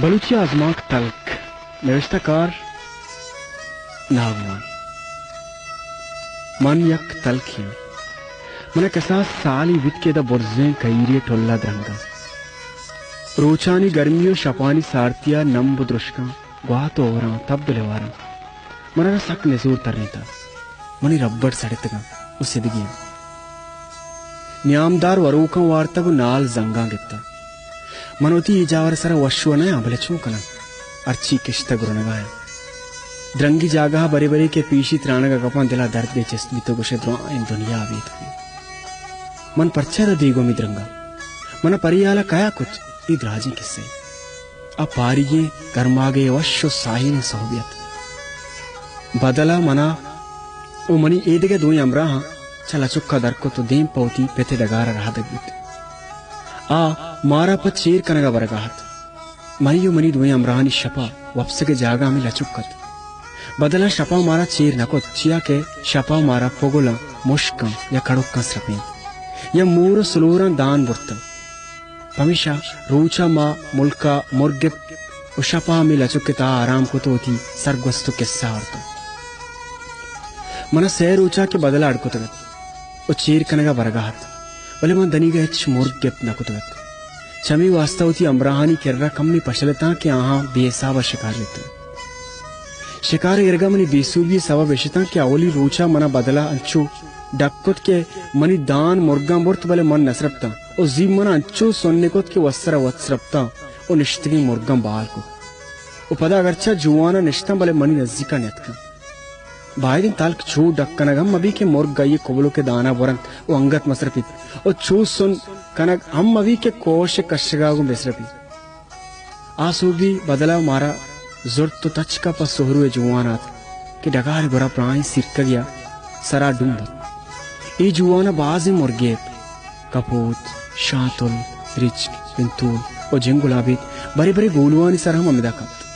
بلوچی آزمانک تلک، نوشتہ کار ناگمان۔ من یک تلکے آں۔ من ءَ کساس سالے بیت کہ ادا برزیں کہیرے ٹل ءَ درنگ آں۔ روچانی گرمی ءُ شپانی سارتی ءَ نمب ءُ درشکاں، گوات ءُ ہوراں، تب ءُ لواراں۔ من ءَ را سک نزور ترینتہ۔ منی ربڑ سڑتگاں ءُ سدگی آں۔ نیامدار وروکاں وارتگ ءُ نال زنگاں گپتہ۔ من وتی اے جاور ءِ سرا وش وَ نہ آں، بلے چون کناں؟ ہرچی کشتگ گرنگا آں۔ درنگی جاگہ ءَ برے برے کہ پیشی ترانگ ءَ کپاں، دل ءَ دردے چست بیت ءُ گوش ئے درائیں دنیا ابید کپیت۔ من پرچا ادا دیگومی درنگ آں؟ من ءَ پری ہال ءَ کیا کت؟ اے دراجیں کسہ ئے۔ آ پاریگیں گرماگے وش ءُ ساہیلیں سہبے ات۔ بدل ءَ من ءَ ءُ منی اے دگہ دوئیں ہمراہاں چہ لچک ءَ در کت ءُ دیم پہ وتی پت ءِ ڈگار ءَ رہادگ بوت۔ آ مارا پہ چیر کنگ ءَ برگ ءَ ات۔ منی ءُ منی دوئیں ہمراہانی شپ ءَ وپسگ ءِ جاگہ ہمے لچک ات۔ بدل ءَ شپ ءَ مارا چیر نہ کت، چیا کہ شپ ءَ مارا پگلاں، مشکاں یا کڑکاں سرپینت یا مور ءُ سلوراں دان برتنت۔ پمیشا روچ ءَ ما ملک ءَ مرگ گپت ءُ شپ ءَ ہمے لچک ءِ تہا آرام کت ءُ وتی سرگوست ءُ کسہ آورتاں۔ من ءَ سئے روچ ءَ کہ بدل ءَ اڈ کتگ ات ءُ چیر کنگ ءَ برگ ءَ ات، بلے من دنیگہ ہچ مرگ گپت نہ کتگ ات۔ چمی واستا وتی ہمراہانی کرا کمے پشل اتاں کہ آہاں بے حساب ءَ شکار جتگ۔ شکار ءِ گرگ ءَ منی بے سوبی ءِ سبب اش اتاں کہ اولی روچ ءَ من ءَ بدل ءَ انچو ڈک کت کہ منی دان مرگاں برت، بلے من نہ سرپتاں ءُ زی من ءَ انچو سنے کت کہ وت سر ءَ وت سرپتاں ءُ نشتگیں مرگاں بال کت ءُ پدا اگرچہ جوان ءَ نشتاں، بلے منی نزیک ءَ نیاتکاں۔ باید انت تلک چو ڈک کنگ ہم مہ بیت کہ مرگ آئی ءِ کبلک ءِ دان ءَ برنت ءُ انگت مہ سرپیت ءُ چو سن کنگ ہم مہ بیت کہ کوش ءِ کشگ ءَ گوں بہ سرپیت۔ آ سوبی بدل ءَ مارا زرت ءُ تچک ءَ پہ سہرو ءِ جوان ءَ اتک کہ ڈگار ءِ گورا پراہیں سیرکگے ءِ سرا ڈوم ات۔ اے جوان ءَ بازیں مرگے ات، کپوت، شانتل، رچک، پنتول ءُ جنگلابیت، برے برے گولوانی سر ہم ہمدا کپت۔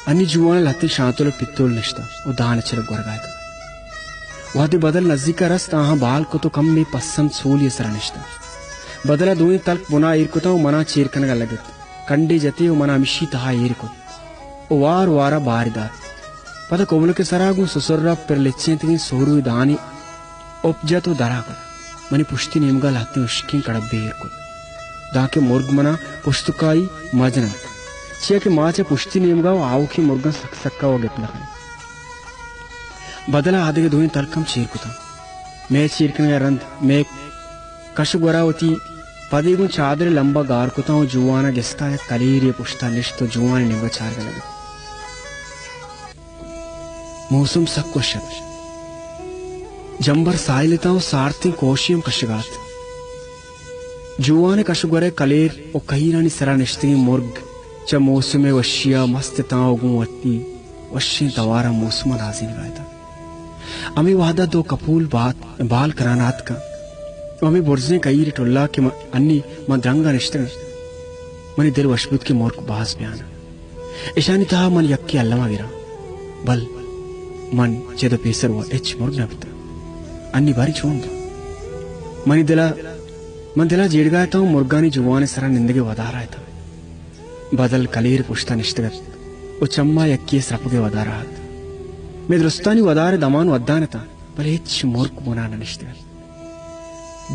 انی جوان ءَ لہتیں شانتل ءُ پتول نشتہ ءُ دان ءِ چرگ گورگ ءَ اتنت۔ وہدے بدل نزیک ءَ رست، آہاں بال کت ءُ کمے پسند سولی ءِ سرا نشتہ۔ بدل ءَ دوئیں تلک بنا ایر کتاں ءُ منا چیر کنگ ءَ لگت۔ کنڈے جت ئے ءُ منا ہمیشی تہا ایر کت ءُ وار وار ءَ بار دات۔ پدا کبلک ءِ سرا گوں سسر ءَ پر لچینتگیں سہروئے دانے اپ جت ءُ درا کت۔ منی پشتی نیمگ ءَ لہتیں ہشکیں کڑبے ایر کت، دانکہ مرگ منا پشت ءُ کائی مہ جننت، چیا کہ ما چہ پشتی نیمگ ءَ ءُ آؤکیں مرگاں سک سک ءَ ءُ گپ نہ کنیں۔ بدل ءَ آدگہ دوئیں تلک ہم چیر کتاں۔ مئے چیر کنگ ءَ رند مئے کش ءُ گور ءَ وتی پدے گوں چادر ءِ لمب ءَ گار کتاں ءُ جوان ءَ گستا یک کلیرے ءِ پشت ءَ نشت ءُ جوان ءِ نیمگ ءَ چارگ ءَ لگت۔ موسم سک وش ات۔ جمبر ساہیل اتاں ءُ سارتیں کوشے ہم کشگ ءَ ات۔ جوان ءِ کش ءُ گور ءِ کلیر ءُ کہیرانی سرا نشتگیں مرگ چہ موسم ءِ وشی ءَ مست اتاں ءُ گوں وتی وشیں تواراں موسم ءَ نازینگ ءَ اتاں۔ ہمے وہد ءَ دو کپول بات، بال کنان ءَ اتکاں ءُ ہمے برزیں کہیر ءِ ٹل ءَ کہ من، انی من درنگ ءَ نشتگاں، منی دل وش بوت کہ مرگ باز بیان ءَ۔ اشانی تہا من یکے الم ءَ گراں، بل من چد ءُ پیسر ءَ ہچ مرگ نہ بیتگ۔ انی باری چون باں؟ منی دل ءَ، من دل ءَ جیڑگ ءَ اتاں ءُ مرگانی جوان ءِ سرا نندگ ءِ ودار ءَ اتاں۔ بدل کلیر ءِ پشت ءَ نشتگ ات ءُ چم ءَ یکے ءِ سرپگ ءِ ودار ءَ ات۔ مئے درستانی ودار ءِ دمان ودان اتاں، بلے ہچ مرگ بنا نہ نشتگ ات۔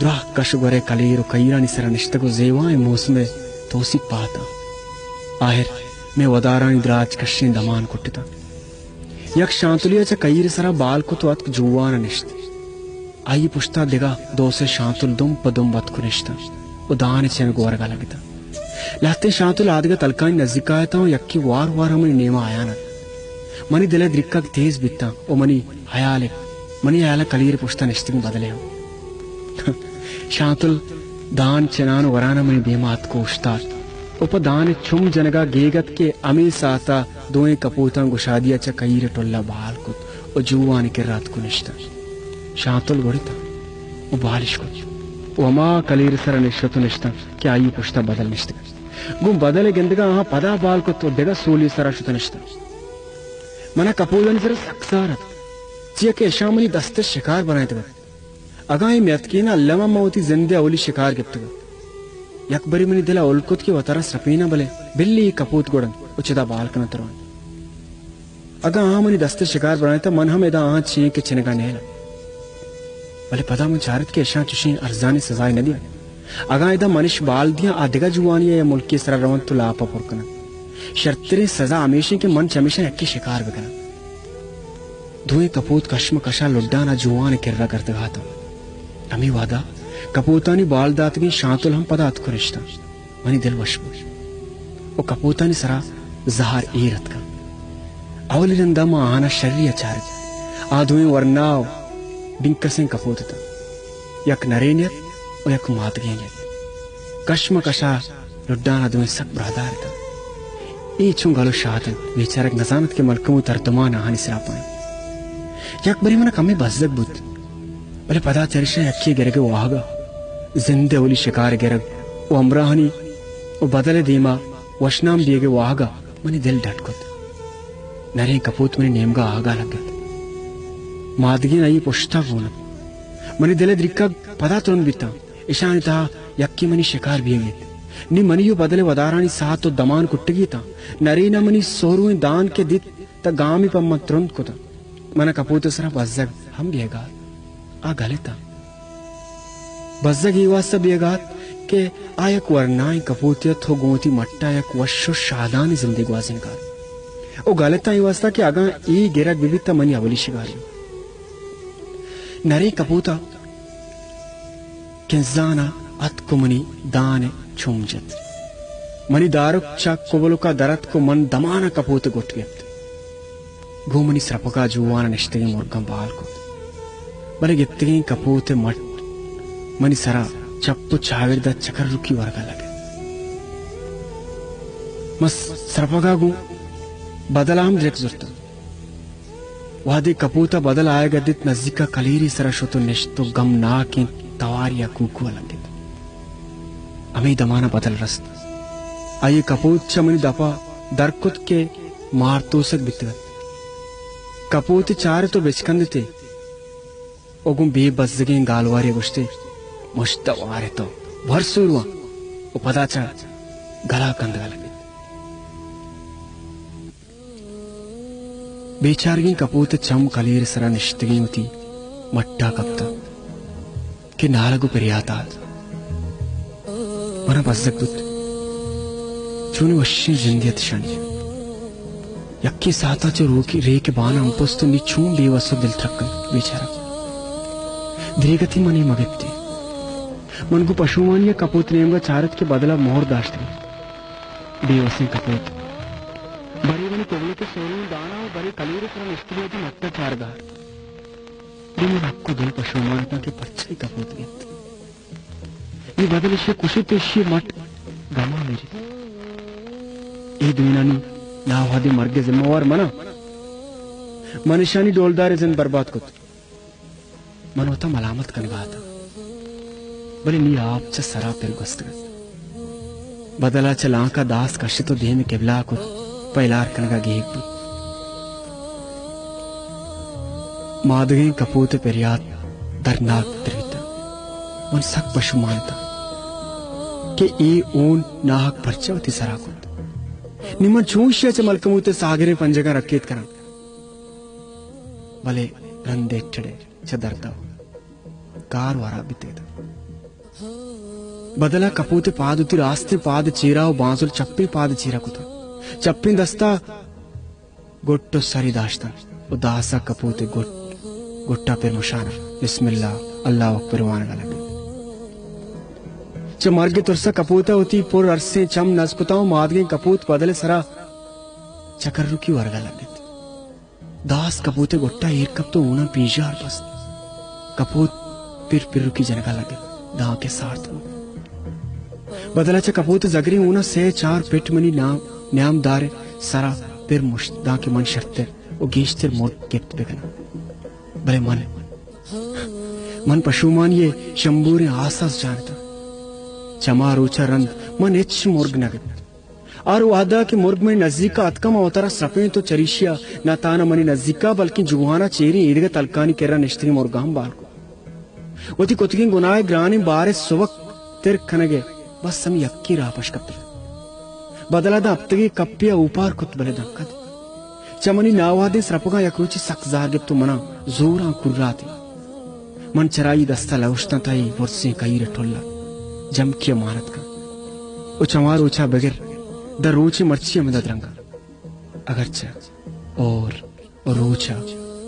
دراہ کش ءُ گور ءِ کلیر ءُ کہیرانی سرا نشتگ ءُ زیبائیں موسم ءِ توسیپ ءَ اتاں۔ آہر مئے ودارانی دراج کشیں دمان کٹتاں۔ یک شانتلے ءَ چہ کہیر ءِ سرا بال کت ءُ اتک جوان ءَ نشت۔ آئی ءِ پشت ءَ دگہ دو سے شانتل دمب پہ دمب اتک ءُ نشتاں ءُ دان ءِ چنگ ورگ ءَ لگتاں۔ لہتیں شانتل آدگہ تلکانی نزیک ءَ اتاں ءُ یکے وار وار ءَ منی نیم ءَ آیان ات۔ منی دل ءِ درکگ تیز بیتاں ءُ منی ہیال ءَ، منی ہیال ءَ کلیر ءِ پشت ءَ نشتگیں بدل ءَ ہم۔ شانتل دان چنان ءُ وران ءَ منی دیم ءَ اتک ءُ اوشتات ءُ پہ دان ءِ چم جنگ ءَ گیگ ات کہ ہمے ساعت ءَ دوئیں کپوتاں گشادی ءَ چہ کہیر ءِ ٹل ءَ بال کت ءُ جوان ءِ کرا اتک ءُ نشتاں۔ شانتل گڑتاں ءُ بالش کت ءُ ہما کلیر ءِ سرا نشت ءُ نشتاں کہ آئی ءِ پشت ءَ بدل نشتگ ات۔ گوں بدل ءِ گندگ ءَ آہاں پدا بال کت ءُ دگہ سولی ءِ سرا شت ءُ نشتاں۔ من ءَ کپودانی سرا سک زار ات، چیا کہ اشاں منی دست ءِ شکار بنائینتگ ات۔ اگاں اے میاتکین ءَ الم ءَ من وتی زند ءِ اولی شکار گپتگ ات۔ یک برے منی دل ءَ ہول کت کہ وتارا سرپیناں، بلے بلے اے کپوت گڑ انت ءُ چدا بال کناں تران۔ اگاں آہاں منی دست ءِ شکار برائینتہ، من ہم ادا آہاں چی ایں کہ چنگا نیلاں۔ بلے پدا من چارت کہ اشاں چشیں ارزانیں سزائے نہ دیاں۔ اگاں ادا من اش بال دیاں، آ دگہ جوانی ءَ یا ملکے ءِ سرا رونت ءُ لاپ ءَ پر کننت۔ شرتریں سزا ہمیش انت کہ من چمیشاں یکے شکار بکناں۔ دوئیں کپوت کشمکش ءَ لڈان ءَ جوان ءِ کرا گردگ ءَ اتاں۔ ہمے وہدا کپوتانی بال داتگیں شانتل ہم پدا اتک ءُ نشتاں۔ منی دل وش بوت ءُ کپوتانی سرا زہر ایر اتکاں۔ اولی رندا ما آہانا شری ءَ چارت۔ آ دوئیں ورنا ءُ بنکسیں کپوت اتاں۔ یک نرینے ات ءُ یک مادگینے ات۔ کشمکش ءَ لڈان ءَ دوئیں سک براہدار اتاں۔ اے چون گل ءُ شاد انت، بیچارگ نزانت کہ ملکموت ءِ تردمان آہانی سرا پائیں۔ یک برے منا کمے بزگ بوت، بلے پدا چریشاں یکے گرگ ءِ واہگ ءَ، زند ءِ اولی شکار ءِ گرگ ءُ ہمراہانی ءُ بدل ءِ دیما وشنام بیگ ءِ واہگ ءَ منی دل ڈڈ کت۔ نریں کپوت منی نیمگا آہگا لگت۔ مادگین آئی پشتا گون ات۔ منی دل ءِ دریکگ پدا ترند بیتاں۔ اشانی تہا یکے منی شکار بیگ ءَ ات۔ نی منی ءُ بدل ءِ ودارانی ساعت ءُ دمان کٹگی اتاں۔ نرین ءَ منی سہروئیں دانک ءَ دیت تہ گامے پہ من ترند کتاں۔ من ءَ کپوت ءِ سرا بزگ ہم بیگ ءَ ات۔ آ گل اتاں۔ بزگ اے واسطہ بیگ ءَ ات کہ آ یک ورنائیں کپوتے ات ءُ گوں وتی مٹ ءَ یک وش ءُ شادانیں زندے گوازینگ ءَ ات۔ ءُ گل اتاں اے واسطہ کہ اگاں اے گرگ بہ بیت تہ منی اولی شکار بیت۔ نریں کپوت ءَ کنزان ءَ اتک ءُ منی دان ءَ چم جت۔ منی دارک چہ کبلک ءَ در اتک ءُ من دمان ءَ کپوت ءِ گٹ گپت۔ گوں منی سرپگ ءَ جوان ءَ نشتگیں مرگاں بال کت، بلے گپتگیں کپوت ءِ مٹ منی سرا چپ ءُ چاگرد ءَ چکرکی ورگ ءَ لگت۔ من سرپگ ءَ گوں بدل ءَ ہم درک زرتاں۔ وہدے کپوت ءَ بدل آیگ ءَ دیت، نزیک ءَ کلیرے سرا شت ءُ نشت ءُ گمناکیں توارے ءَ کوکو ءَ لگت۔ ہمے دمان ءَ بدل رست۔ آئی ءَ کپوت چہ منی دپ ءَ در کت کہ مار توسگ بیتگ ات۔ کپوت ءَ چارت ءُ بچکندت ئے ءُ گوں بے بزگیں گالوارے ءَ گوشت ئے، مشت ءَ وار ئے تو، ور سورواں، ءُ پدا چہ گل ءَ کندگ ءَ لگت۔ بیچارگیں کپوت ءِ چم کلیر ءِ سرا نشتگیں وتی مٹ ءَ کپتاں کہ نالگ ءُ پریات ءَ ات۔ من ءَ بزگ بوت، چونیں وشیں زندے ات اشانی۔ یکیں ساعت ءَ چہ روکی ریک ءِ بان ءَ ہمپست ءُ نی چون بے وس ءُ دل ترک انت بیچارگ۔ دریگتی من اے مہ گپتیں۔ من گوں پشومانی ءَ کپوت ءِ نیمگ ءَ چارت کہ بدل ءَ مہر داشتگ ات۔ بے وسیں کپوت۔ برے منی کبلک ءِ سوریں دان ءَ ءُ برے کلیر ءِ سرا نشتگیں وتی مٹ ءَ چارگ ءَ ات۔ نی من حق ءُ دل پشومان اتاں کہ پرچا اے کپوت گپت۔ اے بدل اشی ءَ کشت ءُ اشی ءِ مٹ گم ءَ مریت۔ اے دوئینانی ناوہدیں مرگ ءِ ذمہ وار من آں۔ من اشانی ڈولدار ءِ زند برباد کت۔ من وت ءَ ملامت کنگ ءَ اتاں، بلے نی آپ چہ سر ءَ پر گوستگ ات۔ بدل ءَ چہ لانک ءَ داس کشت ءُ دیم ءَ کبلہ ءَ کت، پہ ہلار کنگ ءَ گیگ بوت۔ مادگیں کپوت ءِ پریات درناک تر بیت۔ من سک پشومان اتاں کہ اے ہون ناحق پرچا وتی سر ءَ کت۔ نی من چون اشی ءَ چہ ملکموت ءِ ساگریں پنجگاں رکیت کناں؟ بلے رند ءَ ٹڑے چہ درد ءَ کار وارا بیتگ ات۔ بدل ءَ کپوت ءِ پاد وتی راستیں پاد ءِ چیرا ءُ بانزل چپیں پاد ءِ چیرا کتاں۔ چپیں دست ءَ گٹ ءُ سری داشتاں ءُ داس ءَ کپوت ءِ گٹ، گٹ ءَ پر مشان ءَ بسم اللہ، اللہ اکبر وانگ ءَ لگت۔ چہ مرگ ءِ ترس ءَ کپوت ءَ وتی پر ارسیں چم نز کتاں ءُ مادگیں کپوت بدل ءِ سرا چکرکی ورگ ءَ لگت۔ داس کپوت ءِ گٹ ءَ ایر کپت ءُ ہوناں پیژار بست۔ کپوت پر پرکی جنگ ءَ لگت، دانکہ سارت بوت۔ بدل ءَ چہ کپوت ءِ زگریں ہوناں سئے چار پٹ منی نام، نیام دار ءِ سرا پر مشت، دانکہ من شرتر ءُ گیشتر مرگ گپت بکناں۔ بلے من، من پشومانی ءِ شمبوریں آساس جان اتاں۔ چہ ہما روچ ءَ رند من ہچ مرگ نہ گپت۔ ہر وہدا کہ مرگ منی نزیکا اتکا، من وتارا سرپینت ءُ چریشیا نہ تہنا منی نزیکا، بلکیں جوہانا چیریں ایدگہ تلکانی کرا نشتگیں مرگا ہم بال کت۔ وتی کتگیں گناہ ءِ گرانیں بار ءِ سبک تر کنگ ءِ بس ہمے یکیں راہ پش کپتگ ات۔ بدل ءَ داں ہپتگے کپے ءَ اوپار کت، بلے داں کد؟ چہ منی ناوادیں سرپگاں یک روچے سک زار گپت ءُ منا زوراں کرات۔ من چرائی دست ءَ لوشتاں تئی برزیں کہیر ءِ ٹل ءَ جمکی ءَ مارت کن ءُ چما روچا بگر داں روچے مرچی ہمدا درنگاں۔ اگرچہ اور روچ ءَ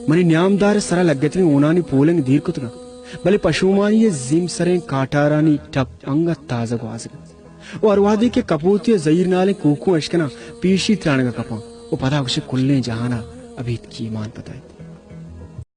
منی نیامدار ءِ سرا لگتگیں ہونانی پولنگ دیر کتگ انت، بلے پشومانی ءِ زیمسریں کاٹارانی ٹپ انگت تازہ گوازگ انت ءُ ہر وہدے کہ کپوتے ءِ زہیرنالیں کوکواں اشکناں، پیشی ترانگ ءَ کپاں ءُ پدا گوشے کلیں جہان ءَ ابیتکی مان پتائیت۔